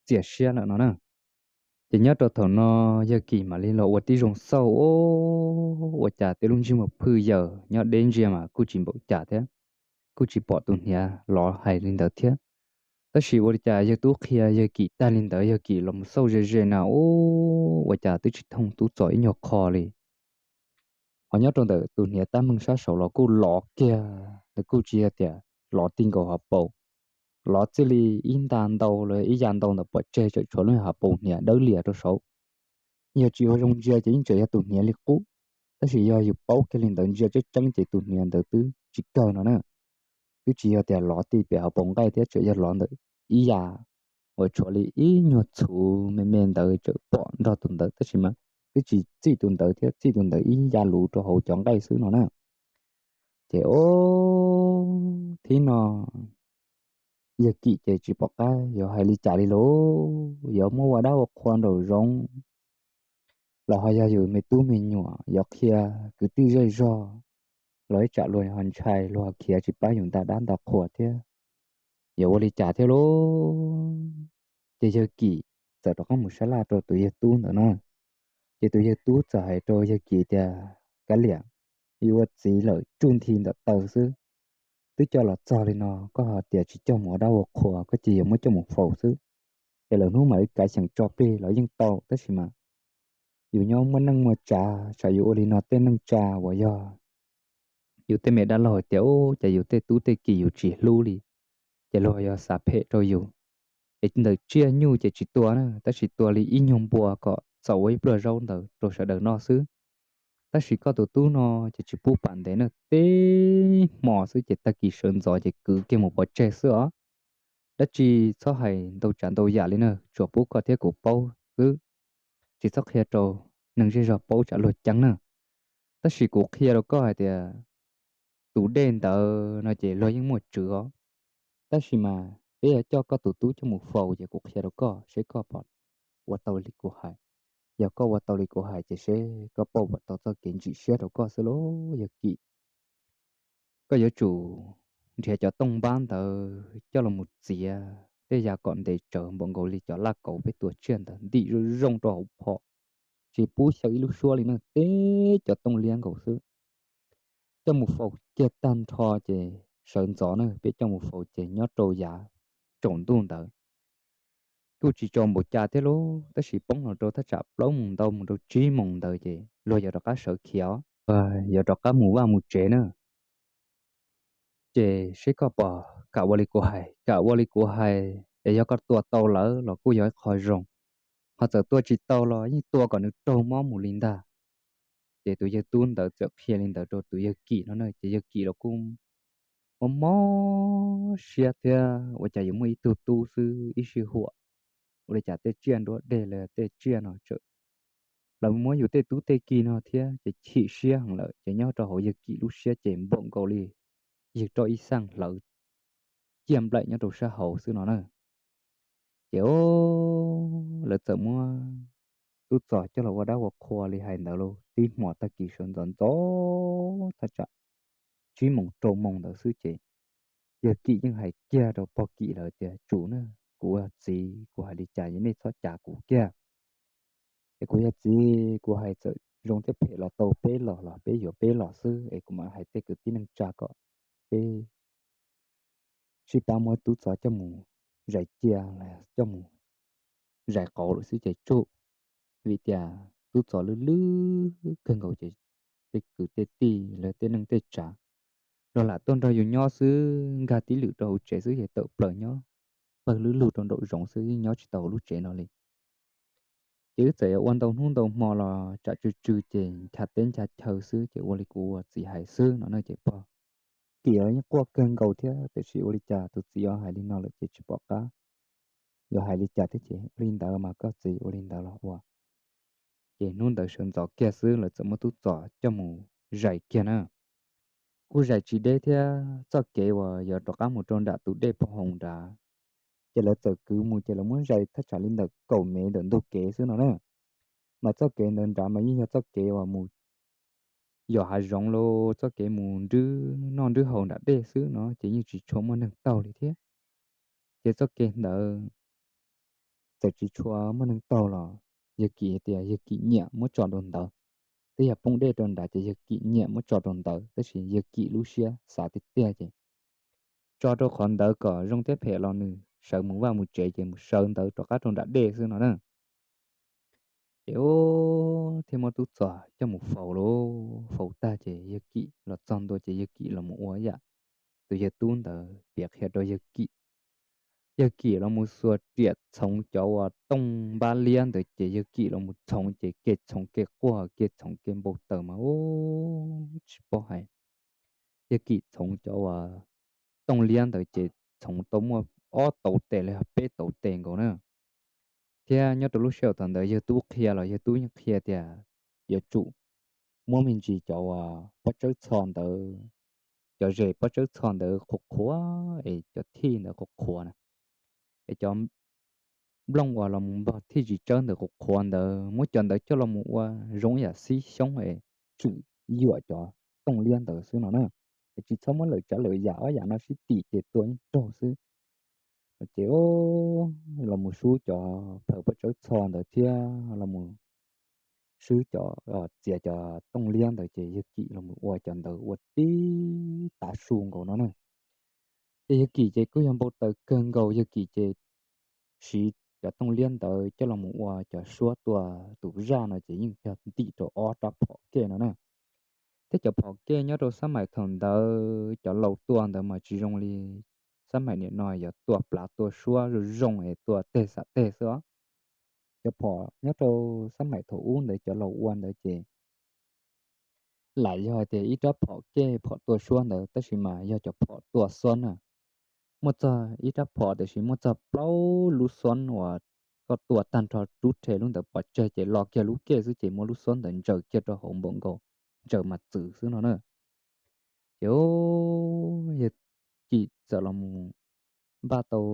txias siab lawm no na. Ces nyob rau thaum no yawg Kim mam li los ua tib zoo xauj, ua cas tej lub ntsej muag phwj yaws nyob deb ntsia mas kuj tsis npaum cas thiab, kuj tsis pom tus hniav lov hais li ntawd thiab. Tab sis ua li cas yawg tub qhia yawg Kim tag li ntawd, yawg Kim los mus xauj ze ze na, ua cas twb tsis thooj Tub Txos ib nyuag qho li. Ho nyob rau ntawm tus hniav tab meeg sab saud los kuj lov kiag, nws kuj tsis yog tias lov ti nkaus hauv paus, lov txij li ib nta ntau los ib ya ntau ntawm pov tseg, tseem tshuav lub hauv paus hniav dawb lias rau saud. Yog tsis ua zoo ntsia ces yeej tseem yog tus hniav li qub, tab sis yog yus paub kiag li ntawd ntsia tseeb tseeb ces tus hniav ntawd twb tsis kawg no na. Twb tsis yog tias lov ti pem hauv paus nqaij thiab, tseem yog lov ntawm ib ya uas tshuav li ib nyuag txhuv me me ntawd tseem pom nrog tus ntawd, tab sis mas twb tsis txij tus ntawd thiab, txij tus ntawd ib ya luv rau hauv cov nqaij xwb no na. Ces o thib no yawg Kim ces tsis pom qab yuav hais li cas li lauj, yuav muab ua dab ua qhua nraum zoov los ho yog yus me tub me nyuam, yuav qhia kwv tij zej zog los ib tsam luag ho ntshai, luag ho khiav tsis pab yus nta dab nta qhua thiab, yuav ua li cas thiab lauj. Ces yawg Kim txawm rov qab mus sab laj rau tus yawg tub ntawd na. Ces tus yawg tub txawm hais rau yawg Kim tias, Kav liam, yuav ua txiv lawm tsuj nthi ntawm taw xwb, twb coj los txog li no koj ho tias tsis coj mus ua dab ua qhua, koj cia yuav muab coj mus faus xwb. Es lwm hnub mam li kav xyeem tso plig los yeej tau, tab sis mas yus nyob muaj neej muaj tsav, tsam yus ua li no tej neej tsa uas yog yus tej me dab laug hais tias, Ub, cas yus tej tub tej ki yus tsis hlub li, ces luag yog xav phem rau yus. Es ntawm tsiaj nyuj ces tsis tua na, tab sis tua li ib nyuag npua kom txaus ua ib pluag zaub ntawd rau sawv daws noj xwb. Tab sis koj tus tub no ces tsis pub pam ntev na, tib hmo xwb ces tag kis sawv ntxov ces kwv kiag mus pov tseg xwb os. Dab tsi txhob hais ntau tsav ntau yam li na, tsuas pub koj thiab kuv paub xwb, tsis txhob qhia rau neeg zej zog paub tsam luag ceeb na. Tab sis kuv qhia rau koj hais tias tus dej ntawd no ces luag yeej muaj tswv os. Tab sis mas peb yuav coj koj tus tub coj mus faus ces kuv qhia rau koj seb koj puas ua tau li kuv hais. Yog koj ua tau li kuv hais ces seb koj puas tau txoj kev ntsim siab rau koj xwb lauj yawg Kim. Koj yuav tsum nrhiav cov tooj npab ntawd coj los mus txiav tej yam kom ntes tsawv npaum nkaus li cov laj kauv peb tua tsiaj ntawd ntim zoo zoo rau hauv phom, tsis pub xyaw ib lub suab li na, tib cov tooj liab nkaus xwb. Coj mus faus kiag tag nrho ces sawv ntxov na, peb coj mus faus ces nyob rau yav tsaus ntuj ntawd. Kuj tsis tsaus npaum cas thiab lauj, tab sis poob los rau thaj tsam plaub moos ntau mus rau tsib moos ntawd ces luag yuav rov qab sawv khiav os, yuav rov qab mus vaj mus tsev na. Ces seb koj puas kam ua li kuv hais, kam ua li kuv hais es yog koj tua tau lawm los kuj yog ib qho zoo, ho txawm tua tsis tau los yeej tua kom nws raug mob mus li ntag. Ces tus yawg tub ntawd txawm qhia li ntawd rau tus yawg Kim no na, ces yawg Kim los kuj mob mob siab thiab, ua cas yuav muaj ib tug tub xwb ib sij huam, ua li cas tej tsiaj nruab dej los tej tsiaj no tseem, lawv muab yus tej tub tej ki no thiab ces chim siab heev lawm. Ces nyob rau hauv yawg Kim lub siab ces npaum nkaus li yawg roj ib xaj hlawv ciaj nplaim nyob rau sab hauv xwb no na. Ces o, lawv txawm muab Tub Txos coj los ua dab ua qhua li hais ntawd lauj, tib hmo tag kis sawv ntxov ntxov thaj tsam tsib moos rau moos ntawd xwb ces yawg Kim yeej hais kiag rau pog Kim lawv tias, Tsum na, kuv ua txiv kuv hais li cas nej txhob cav kuv kiag. Es kuv yog txiv kuv hais txawm zoo thiab phem los tau peb los los peb yuav peb los xwb, es kuv mam hais tej kwv tij neej tsa kom peb sib pab muab Tub Txos coj mus zais cia, coj mus zais qauv lawm xwb ces tsum. Vim tias Tub Txos lwj lwj kawg nkaus ces tej kwv tej tij lawv tej neej tej tsav los lam tuaj nrog yus nyob xwb, nkag tib lwm rau hauv tsev xwb ces tawm plaws nyob pawg lwb lug rau nraum zoov xwb, yeej nyob tsis tau hauv lub tsev no li. Ces wb txawm yuav ua ntau hnub ntau hmo los tsam tsw tsw ces ncha teb ncha chaw xwb, ces ua li kuv ua txiv hais xwb no na. Ces pog Kim los yeej quaj kawg nkaus thiab, tiam sis ua li cas tus txiv yuav hais li no lawm ces tsis pom qab yuav hais li cas thiab, ces ua li ntawd mas koj txiv, ua li ntawd los ua. Ces hnub ntawd sawv ntxov kiag xwb lawv txawm muab Tub Txos coj mus zais kiag na. Kuj zais tsis deb thiab, txoj kev uas yuav rov qab mus rau nram tus dej Pov Hoos nrad, ces lawv txawm kwv mus ces lawv muab zais thaj tsam li ntawm kaum mev ntawm ntug kev xwb no na. Mas txoj kev ntawd nrad mas yeej yog txoj kev uas mus yos hav zoov los txoj kev mus nrwb noj nrwb haus nram dej xwb no ces yeej tsis tshua muaj neeg taug li thiab. Ces txoj kev ntawd txawm tsis tshua muaj neeg taug los yawg Kim tias yawg Kim nyiam muab tso rau ntawd. Twb yog poob dej rau nrad ces yawg Kim nyiam muab tso rau ntawd, tab sis yawg Kim lub siab xav tiag tiag ces tso rau qhov ntawd kom zoo thiab phem los nws sawv mus vaj mus tsev ces mus sawv ntawd rov qab rau nram dej xwb no na. Ces thiaj muab Tub Txos coj mus faus lauj. Faus tag ces yawg Kim los txog ntua ces yawg Kim los mus ua yam tus yawg tub ntawd piav qhia rau yawg Kim. Yawg Kim los mus xuas riam txhoov cov uas tooj npab liab ntawd ces yawg Kim los mus txhoov ces kev txhoov kev quaj kev txhoov kev npau taws mas ub tsis paub hais. Yawg Kim txhoov cov uas tooj liab ntawd ces txhoov tau muaj ob tauv tes los yog peb tauv tes nkaus na. Thiab nyob rau lub sij hawm thaum ntawd yawg tub qhia los yawg tub yeej qhia tias yuav tsum muab me ntsis cov uas pob tsawb txho ntawd cov zes pob tsawb txho ntawd qhuav qhuav es cov thij ntawd qhuav qhuav na, es cov nplooj uas los mus npog thij tsis tsawb ntawd qhuav qhuav ntawd, muab cov ntawd coj los mus ua zoo yam xib xyoob es tsim yuam cov tooj liab ntawd xwb no na. Es tsis txhob muab lawm tsav lawm yam, ob yam no sib tim ces tua yeej raug xwb. Ces los mus sub cov plhaws pob tsawb txho ntawd thiab los mus swb cov, txiav cov tooj liab ntawd ces yawg Kim los mus ua cov ntawd ua tib tav su nkaus no na. Ces yawg Kim ces kuj yog npau taws kawg nkaus, yawg Kim ces siv cov tooj liab ntawd coj los mus ua cov suab tua tus zaj no ces yeej yog ntim rau ob rab phom kej no na. Thiab cov phom kej nyob rau xab maim thaum ntawd cov laus tua ntawd mas tsis zoo li xab maim nim no yuav tua plav tua suab zoo zoo es tua teg xam teg xwb os. Cov phom nyob rau xab maim thaum ub ntawd cov laus ua ntawd ces lam yog tias ib rab phom kej phom tua suab ntawd tab sis mas yog cov phom tua xob na. Muaj txog ib rab phom tiam sis muaj txog plaub lub xob uas koj tua tag nrho rub rhe lub ntawd pov tseg ces lo kiag lub kej xwb ces muab lub xob ntawd ntsaws kiag rau hauv npaum nkaus ntsaws mas txwv xwb no na. Ces yawg Kim txawm los mus npaj tau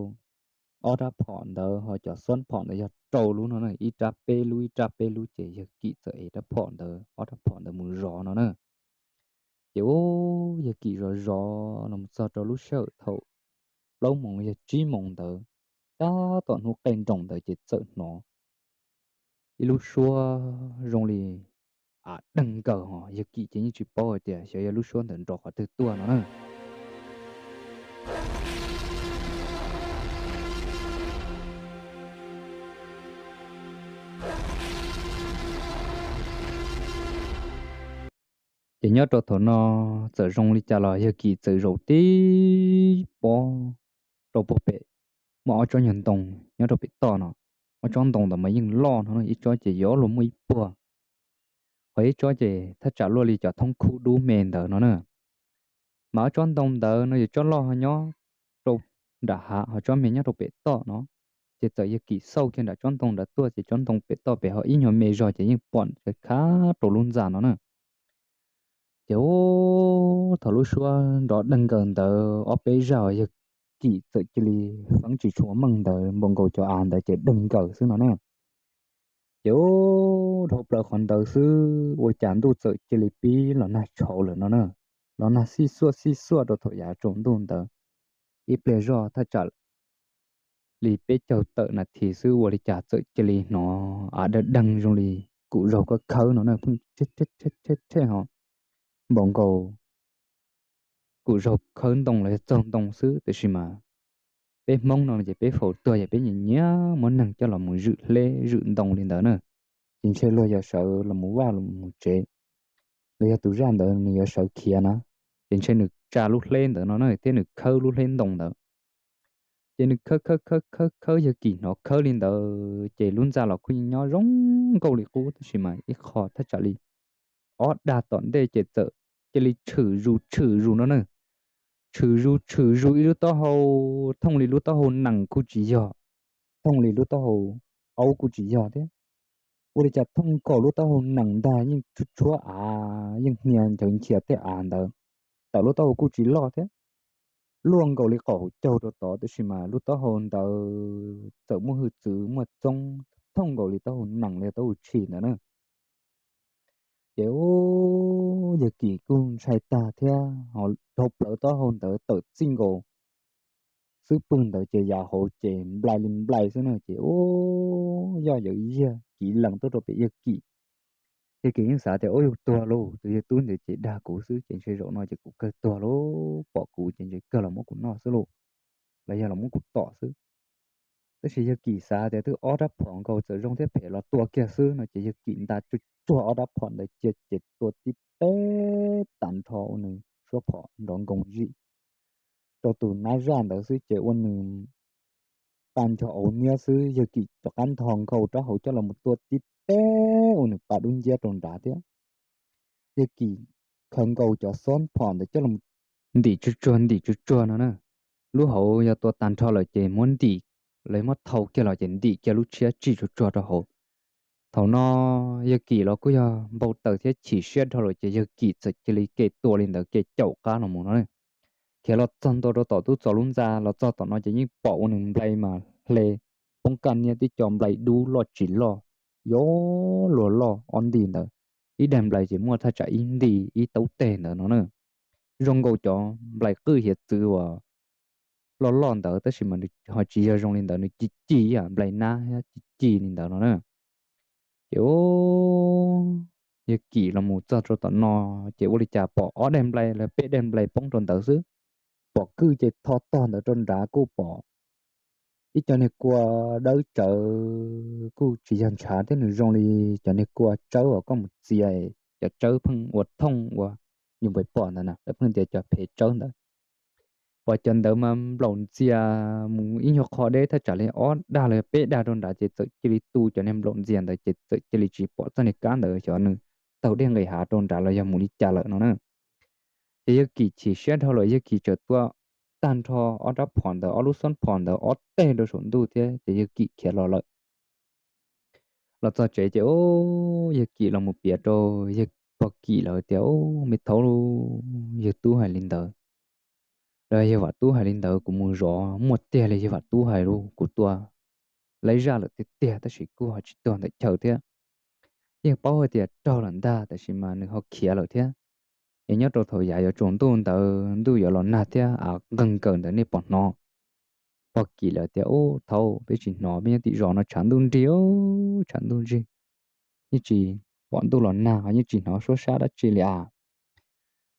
ob rab phom ntawd ho cov xob phom ntawd yog rau lub no na, ib rab peb lub ib rab peb lub ces yawg Kim txawm ev rab phom ntawd ob rab phom ntawd mus zov no na. Ces yawg Kim zov zov los txog rau lub sij hawm thaum plaub moos yog tsib moos ntawd, tab tom hnub qij nroos ntawd ces txawm hnov ib lub suab zoo li av deeg nkaws ho yawg Kim ces yeej tsis paub hais tias xyov yog lub suab ntawd nrov qhov twg tuaj no na. Ces nyob rau thaum no txawm zoo li cas los yawg Kim txawm zaum tib pob rau puag pem, muaj ob tsob nyuag ntoo nyob rau pem toj no. Ob tsob ntoo ntawd mas yeej loj no, ib tsob ces yuav luag muaj ib puag, ho ib tsob ces thaj tsam luaj li cov thoob khub dub me ntawd no na. Mas ob tsob ntoo ntawd no yog tsob loj ho nyob rau nram hav, ho tsob me nyob rau pem toj no. Ces txawm yawg Kim xauj kiag nram tsob ntoo ntawd tuaj ces tsob ntoo pem toj pem ho ib nyuag me zog ces yeej pom khab rau lub ntxa no na. Ces thaum lub suab nrov deeg nkaws ntawd ob peb zaug yawg Kim txawm cia li feeb tsis tshua meej ntawd npaum nkaus cov av ntawd ces deeg nkaws xwb no na. Ces dhau plaws qhov ntawd xwb ua cas ntuj txawm cia li pib los nag tshauv lawm no na. Los nag xij xuaj xij xuaj rau thaum yav tsaus ntuj ntawd, ib pliag zoj thaj tsam li peb caug tawm nas this xwb ua li cas txawm cia li hnov av deeg deeg zoo li kuj zaug khawb khawb no na, pheej rhej rhej ho npaum nkaus kuj zaug khawb ntoo los yog txaug ntoo xwb, tiam sis mas peb Hmoob no ces peb faus tuag ces peb nyiam nyiam muab neeg coj los mus zwm hleb zwm ntoo li ntawd na. Ces ntshe luag yuav sawv los mus vaj los mus tsev, los yog tus zaj ntawd nws yuav sawv khiav na, ces ntshe nws tsa lub hleb ntawd no na thiab nws khawb lub hleb ntoo ntawd. Ces nws khawb khawb khawb khawb khawb yawg Kim hnov khawb li ntawd ces lub ntxa los kuj nyob zoo nkauj li qub, tab sis mas ib qho thaj tsam li ob dag tom ntej ces txawm cia li tshwm zus tshwm zus no na. Tshwm zus tshwm zus ib lub taub hau thooj li lub taub hau nees kuj tsis yog, thooj li lub taub hau aub kuj tsis yog thiab. Ua li cas thooj nkaus lub taub hau nees ntag, yeej tshuab tshuab av, yeej hnia nchaw nchia tej av ntawd, tawm lub taub hau kuj tsis loj thiab, luaj nkaus li qaum hauv caug rau tod, tab sis mas lub taub hau ntawd txawm muaj hwj txwv muaj txoob thooj nkaus li taub hau nees li taub hau tshis ntawd na. Ces yawg Kim kuj ntshai tag thiab, dhau plaws taub hau ntawd tawm txij nkaus xub pwg ntawd ces yav hauv ces nplai li nplai xwb na. Ces yog yawm yij kiv lees tuaj rau pem yawg Kim, yawg Kim yeej xav tias ua yus tuag lauj, tus yawg tub ntawd ces dag kuv xwb ces ntshe zaum no ces kuv kawg tuag lauj, pom kuv ces ntshe kawg los muab kuv noj xwb lauj, los yog los muab kuv tom xwb. Tab sis yawg Kim xav tias twb ob rab phom nkaus txawm zoo thiab phem los tua kiag xwb no ces yawg Kim nta tsuag tsuag ob rab phom ntawd cia ces tua tib teg tag nrho ua nws suab phom nrov nkoos zim rau tus nab zaj ntawd xwb ces ua nws pa nco auv niab xwb. Yawg Kim rov qab ntho nkaus rab hauv coj los mus tua tib teg ua nws pa dub nciab rau nrad thiab. Yawg Kim khaws nkaus cov xob phom ntawd coj los ntim tsuag tsuag ntim tsuag tsuag no na. Lub hauv yog tua tag nrho lawm ces muab ntim, los muab thau kiag los ces ntim kiag lub tshiab tsij tsuag tsuag rau hauv. Thaum no yawg Kim los kuj yog npau taws thiab chim siab dhau lawm ces yawg Kim txawm cia li kev tua li ntawd kev caum qab los mus no. khiav los txog ntua rau tom tub txos lub ntxa los txog tom no ces yeej pom ua nws nplai mas hle poob kaj niab tib co nplai dub loj tsis loj, yuav luag loj ob nti ntawd, ib daim nplai ces muaj thaj tsam ib nti ib taub teg ntawd no na. Zoo nkaus cov nplai qwj hiav txwv uas loj loj ntawd tab sis mas nws ho tsis yog zoo li ntawd, nws ci ci ib yam nplai nab ci ci li ntawd no na. Ces yawg Kim los mus txog rau tom no ces ua li cas pom ob daim nplai los peb daim nplai poob rau ntawd xwb. Pom kwj ces tho tog ntawd rau nrad kuj pom ib co niag kua dawb tsawv kuj tsis yog ntshav thiab, nws zoo li cov niag kua tsawb uas koj mus txias cov tsawb pheej ua thooj ua yus pem pom ntawd na, lawv pheej tias cov phev tsawb ntawd. Pom cov ntawd mas nplaum ntxias mus ib nyuag qho deb thaj tsam li ob dag los peb dag rau nrad ces txawm cia li tu cov niag nplaum ntxias ntawd ces txawm cia li tsis pom txoj niag kab ntawd xyov nws taug dej nqis hav rau nrad los yog mus li cas lawm no na. Ces yawg Kim chim siab dhau lawm yawg Kim txawm tua tag nrho ob rab phom ntawd ob lub xab phom ntawd ob teg rau saum ntuj thiab ces yawg Kim khiav los lawm. Los txog tsev ces yawg Kim los mus piav rau yawg pog Kim lawv tias, Me thaub, yawg tub hais li ntawd, los yawg vam tub hais li ntawd kuv mus zov muaj tiag li yawg vam tub hais los kuv tua laib zaj lawm tiag tiag tab sis kuj ho tsis tuag ntawm chaw thiab. Yeej paub hais tias raug lawm ntag tab sis mas nws ho khiav lawm thiab. Es nyob rau thaum yav yuav tsaus ntuj ntawd ntuj yuav los nag thiab av nqeeg nkaws ntawd nej puas hnov? Pog Kim lawv tias, Ub thaub, peb tsis hnov, peb nyob tim zos no tshav ntuj nrig, tshav ntuj nrig, yeej tsis pom ntuj los nag ho yeej tsis hnov suab sab dab tsi li as.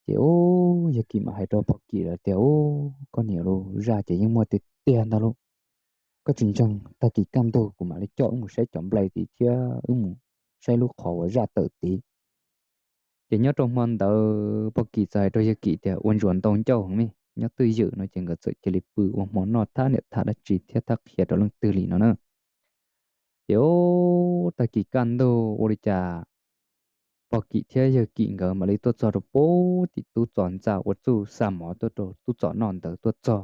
Ces ub yawg Kim mam hais rau pog Kim lawv tias, Ub koj niam, lub zaj ces yeej muaj tiag tiag ntag lauj. Koj tsis ntseeg, tag kis kaj ntug kuv mam li coj wb mus saib cov nplai tid thiab wb mus saib lub qhov uas zaj tawm tid. Ces nyob rau hmo ntawd pog Kim txawm hais rau yawg Kim tias, Ua ntsuas ntau ncauj heev ne, nyob twj ywm no ces nkawd txawm cia li pw ua hmo noj thab niam tham dab tsi thiab thab qhia rau leej twg li no na. Ces ub tag kis kaj ntug ua li cas pog Kim thiab yawg Kim nkawd mam li tuaj txog rau pem tim tub txos ntxa ua txuj xa mov tuaj rau tub txos noj ntawd tuaj txog.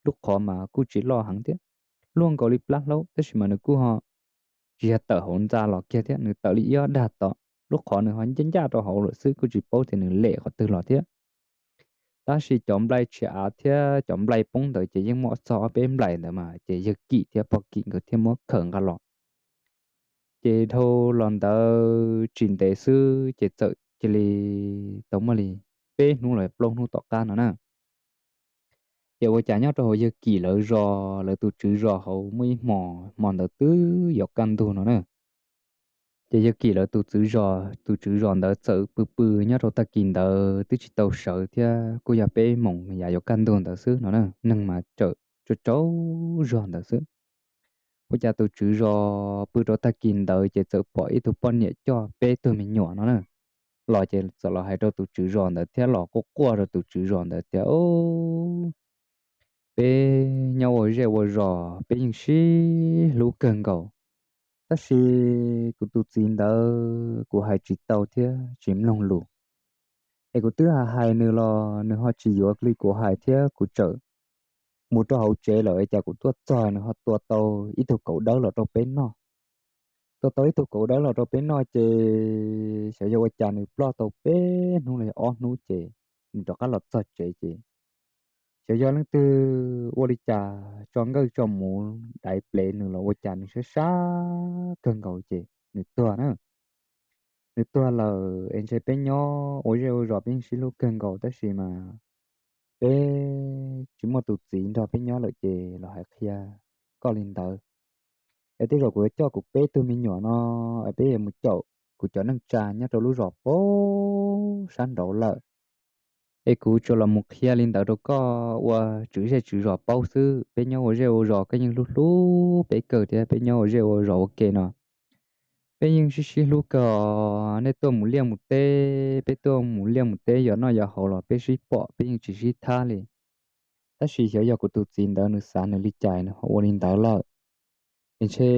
Lub qhov mas kuj tsis loj heev thiab, luaj nkaus li plab hlaub tab sis mas nws kuj ho tsis yog tawm hauv ntxa los kiag thiab, nws tawm li ib ob dag tom lub qhov nws ho ncaj ncaj rau hauv lawm xwb, kuj tsis paub tias nws lem qhov twg los thiab. Tab sis cov nplai tshiav av thiab cov nplai poob ntawd ces yeej muaj txog ob peb nplai ntawd mas ces yawg Kim thiab pog Kim nkawd thiaj muab khawm nqa los. Ces dhau los ntawd tsis ntev xwb ces txawm cia li tau muaj li peb hnub los plaub hnub tom qab no na. Ces ua cas nyob rau hauv yawg Kim lawv zos, lawv tus tswv zos hauv muaj ib hmo, hmo ntawd twb yuav kaj ntug no na. Ces yawg Kim lawv tus tswv zos, tus tswv zos ntawd txawm pw pw nyob rau tag kis ntawd twb tsis tau sawv thiab kuj yog peb moos yav yuav kaj ntug ntawd xwb no na, neeg mas tsaum tsaus zog ntawd xwb. Ua cas tus tswv zos pw rau tag kis ntawd ces txawm pom ib tug poj niam coj peb tug me nyuam no na los ces txawm los hais rau tus tswv zos ntawd thiab los quaj quaj rau tus tswv zos ntawd tias, Peb nyob ua zej ua zos peb yeej sib hlub kawg nkaus, tab sis kuv tus txiv ntawd kuv hais tsis tau thiab tsis mloog lus. Es kuv twb hais hais nws los nws ho tsis yuav li kuv hais thiab kuv txawm mus rau hauv tsev lawm es cas kuv tuaj txog nws ho tua tau ib tug kauv dawb los rau peb noj. Tua tau ib tug kauv dawb los rau peb noj ces xyov yog ua cas nws ploj tau peb hnub los yog ob hnub ces nws rov qab los txog tsev ces xyov yog leej twg ua li cas tso nkawj tso muv daiv plev nws los ua cas nws sab sab kawg nkaus ces nws tuag na. Nws tuag lawm es ntshe peb nyob ua zej ua zos peb yeej sib hlub kawg nkaus tab sis mas peb tsis muaj tus txiv nrog peb nyob lawm ces los hais qhia koj li ntawd. Es tej zaum kuv yuav coj kuv peb tug me nyuam no es peb yuav mus caum kuv cov neej tsa nyob rau lub zos puag sab nraud lawm. Es kuv tsuas los mus qhia li ntawd rau koj ua tswv zej tswv zos paub xwb. Peb nyob ua zej ua zos koj yeej hlub hlub peb kawg thiab peb nyob ua zej ua zos ua ke no peb yeej sib sib hlub kawg. Nej tuaj mus liaj mus teb, peb tuaj mus liaj mus teb yog noj yog haus los peb sib pom peb yeej tsis sib thab li. Tab sis xyov yog kuv tus txiv ntawd nws xav nws li cas nws ho ua li ntawd lawm. Es ntshe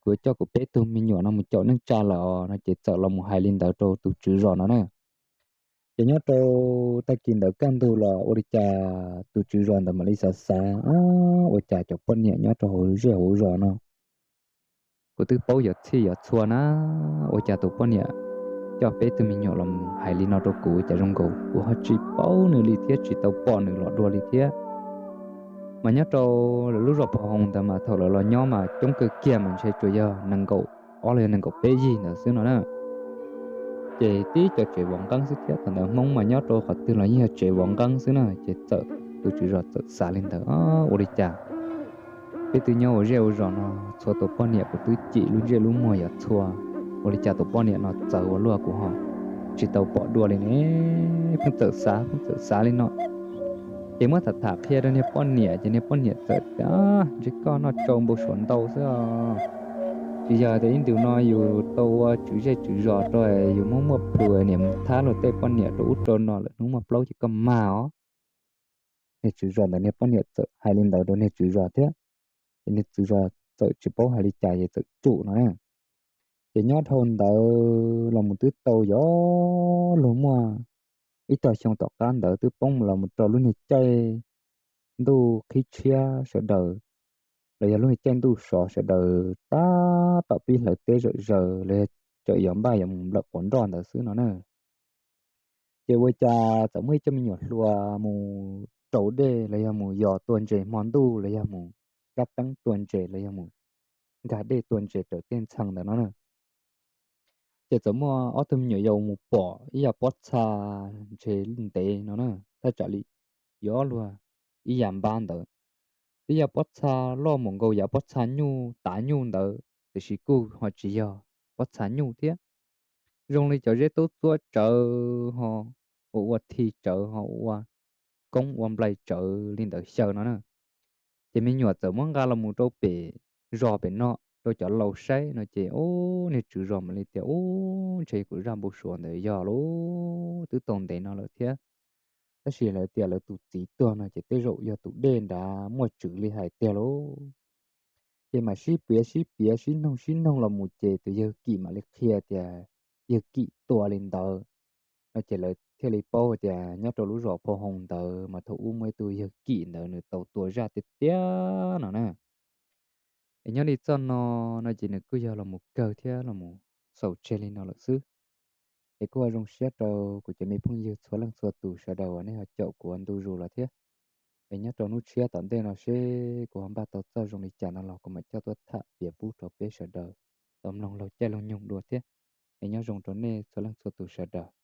kuv yuav coj kuv peb tug me nyuam no mus caum neej tsa lawm os no ces txawm los mus hais li ntawd rau tus tswv zos no na. Ces nyob rau tag kis ntawd kaj ntug los ua li cas tus tswv zos ntawd mam li xav xav, Ua cas cov poj niam nyob rau hauv zej hauv zos no kuv twb paub yuav txhij yuav txhua na, ua cas tus poj niam coj peb tug me nyuam los hais li no rau kuv, cas zoo nkaus kuv ho tsis paub nws li thiab tsis tau pom nws los dua li thiab. Mas nyob rau lawv lub zos Phoo Hoos ntawd mas thaum lawv los nyob mas coob kawg kiag mas ntshe tsuas yog nees nkaum ob los yog nees nkaum peb yig ntawd xwb no na. Ces tib cov tsev vov nqeeb xwb thiab, thaum ntawd Hmoob mas nyob rau qhov twg los yeej yog tsev vov nqeeb xwb na. Ces txawm tus tswv zos txawm xav li ntawd, ua li cas peb twb nyob ua zej ua zos no txhua tus poj niam kuv twb cim lub ntsej lub muag yuav txhua, ua li cas tus poj niam no txawv ua luaj kuv ho tsis tau pom dua li ne. Pheej txawm xav, pheej txawm xav li no. Ces muab tham tham qhia rau niag poj niam, ces niag poj niam txawm tias, Ntshe koj noj tsau npau suav ntau xwb os. Tsis yog tias ib ntus no yus tau ua tswv zej tswv zos rau yus muab muaj plhus niam mus thab luag tej poj niam rau ub rau no lawm hnub muaj plaub ces koj mag os. Niag tswv zos ntawd niag poj niam txawm hais li ntawd rau niag tswv zos thiab, ces niag tswv zos txawm tsis paub hais li cas ces txawm tsum no na. Ces nyob dhau ntawd los mus twb tau yov luag muaj ib tog xyoo tom qab ntawd twb poob los mus rau lub niag caij ntuj qhib tshiab sawv daws, los yog lub niag caij ntuj sov sawv daws tab tom pib hlawv teb zawm zaws los yog tseem yuav npaj yuav mus nplawm quav nroj ntawd xwb no na. Ces ua cas txawm muaj ib co me nyuam hluas mus raus dej los yog mus yos tua ntses hmo ntuj los yog mus kab teeb tua ntses los yog mus nkag dej tua ntses raws tej ntxhee ntawd no na. Ces txawm muaj ob tug me nyuam yaus mus pom ib yam pob txha ntshe ntev no na, thaj tsam li yuav luag ib yam npab ntawd. Ib yam pob txha loj mus nkaus yam pob txha nyuj tav nyuj ntawd, tiam sis kuj ho tsis yog pob txha nyuj thiab. Zoo li cov zeb tub txuab tsawv ho ua ua thi tsawv ho ua koob ua nplai tsawv li ntawd xyaw no na. Ces me nyuam txawm muab nqa los mus rau pem zos pem no rau cov laus saib no ces ub, niag tswv zos mam li tias, Ub, ntshe kuv zaj npau suav ntawd yog lauj, twb tau ntev no lawm thiab. Tab sis lawv tias lawv tus txiv tuag no ces tej zaum yog tus dej nrad muaj tswv li hais tiag lauj. Ces mam sib piav sib piav sib noog sib noog los mus ces tus yawg Kim mam li qhia tias yawg Kim tua li ntawd no ces lawv thiaj li paub tias nyob rau lub zos Phoo Hoos ntawd mas thaum ub muaj ib tug yawg Kim ntawd nws tau tua zaj tiag tiag no na. Es nyob li txoj no no ces nws kuj yog los mus kawg thiab los mus xaus tseg li no lawm xwb. Es kuj ua zoo siab rau kuv cov me phooj ywg txhua leej txhua tus sawv daws uas nej ho caum kuv ua ntu zus los thiab. Es nyob rau hnub tshiab tom ntej no seb kuv ho npaj tau txoj zoo li cas no los kuv mam coj tuaj tham piav pub rau peb sawv daws tau mloog laug caij laug nyoog dua thiab. Es nyob zoo rau nej txhua leej txhua tus sawv daws.